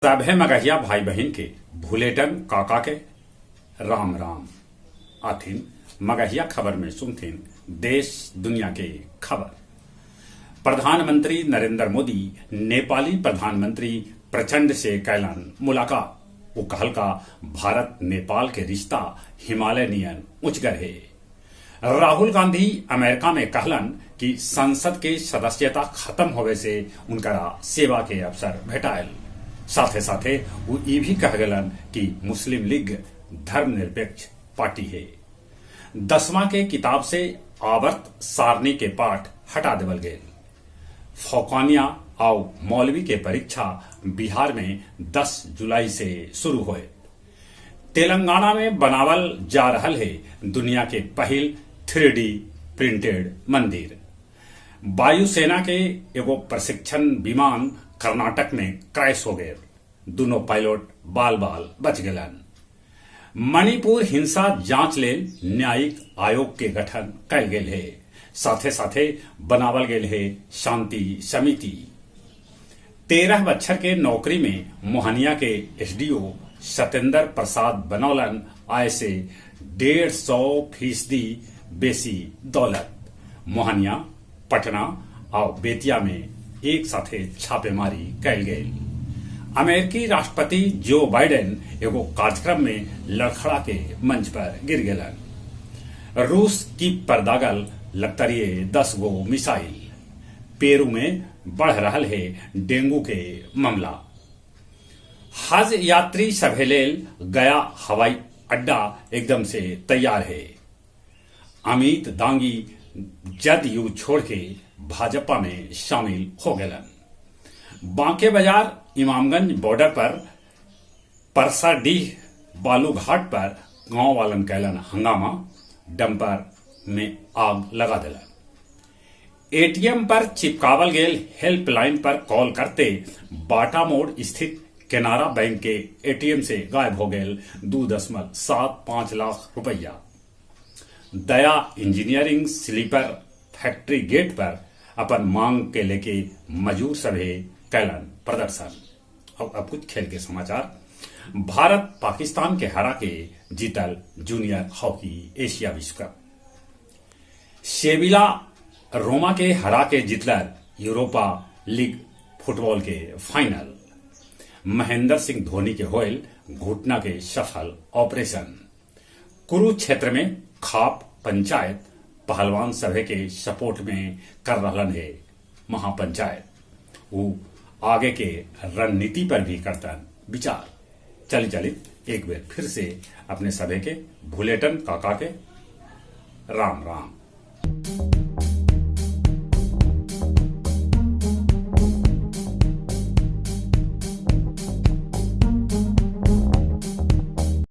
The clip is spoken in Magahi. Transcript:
सभे मगहिया भाई बहिन के भुलेटन काका के राम राम। आथिन मगहिया खबर में सुनथिन देश दुनिया के खबर। प्रधानमंत्री नरेंद्र मोदी नेपाली प्रधानमंत्री प्रचंड से कैलन मुलाकात। उ कहलका भारत नेपाल के रिश्ता हिमालय नियन ऊंचगर हे। राहुल गांधी अमेरिका में कहलन कि संसद के सदस्यता खत्म होवे से उनकरा सेवा के अवसर भेटायल। साथे-साथे उ ई भी कह गेलन कि मुस्लिम लीग धर्मनिरपेक्ष पार्टी हे। दसवां के किताब से आवर्त सारणी के पाठ हटा देवल गेल। फौकानिया आउ मौलवी के परीक्षा बिहार में 10 जुलाई से शुरू होयत। तेलंगाना में बनावल जा रहल हे दुनिया के पहिल 3D प्रिंटेड मंदिर। वायुसेना के एगो प्रशिक्षण विमान कर्नाटक में क्रैश हो गेल। दुनो पायलट बाल-बाल बच गेलन। मणिपुर हिंसा जांच लेल न्यायिक आयोग के गठन कैल गेल हे। साथे-साथे बनावल गेल हे शांति समिति। 13 बच्छर के नौकरी में मोहनिया के एसडीओ सत्येंद्र प्रसाद बनौलन आय से 150% बेसी दौलत। मोहनिया, पटना आउ बेतिया में एक साथे छापेमारी कैल गेल। अमेरिकी राष्ट्रपति जो बाइडेन एगो कार्यक्रम में लड़खड़ा के मंच पर गिर गेलन। रूस की पर दागल लगतरिये 10 गो मिसाइल। पेरू में बढ़ रहल हे डेंगू के मामला। हज यात्री सभे लेल गया हवाई अड्डा एकदम से तैयार हे। अमित दांगी जदयू छोड़ के भाजपा में शामिल हो गेलन। बांके बाजार इमामगंज बॉर्डर पर परसाडीह बालूघाट पर गांव वालन कैलन हंगामा, डंपर में आग लगा देलन। एटीएम पर चिपकावल गेल हेल्पलाइन पर कॉल करते बाटा मोड़ स्थित केनारा बैंक के एटीएम से गायब हो गेल 2.75 लाख रुपया। दया इंजीनियरिंग स्लीपर फैक्ट्री गेट पर अपन मांग के लेके मजूर सभे कैलन प्रदर्शन। और अब कुछ खेल के समाचार। भारत पाकिस्तान के हरा के जीतल जूनियर हॉकी एशिया विश्व कप। सेविला रोमा के हरा के जीतल यूरोपा लीग फुटबॉल के फाइनल। महेंद्र सिंह धोनी के होयल घुटना के सफल ऑपरेशन। कुरुक्षेत्र में खाप पंचायत पहलवान सभे के सपोर्ट में कर रहलन हे महापंचायत। उ आगे के रणनीति पर भी करतन विचार। चली चली एक बेर फिर से अपने सभे के भुलेटन काका के राम राम।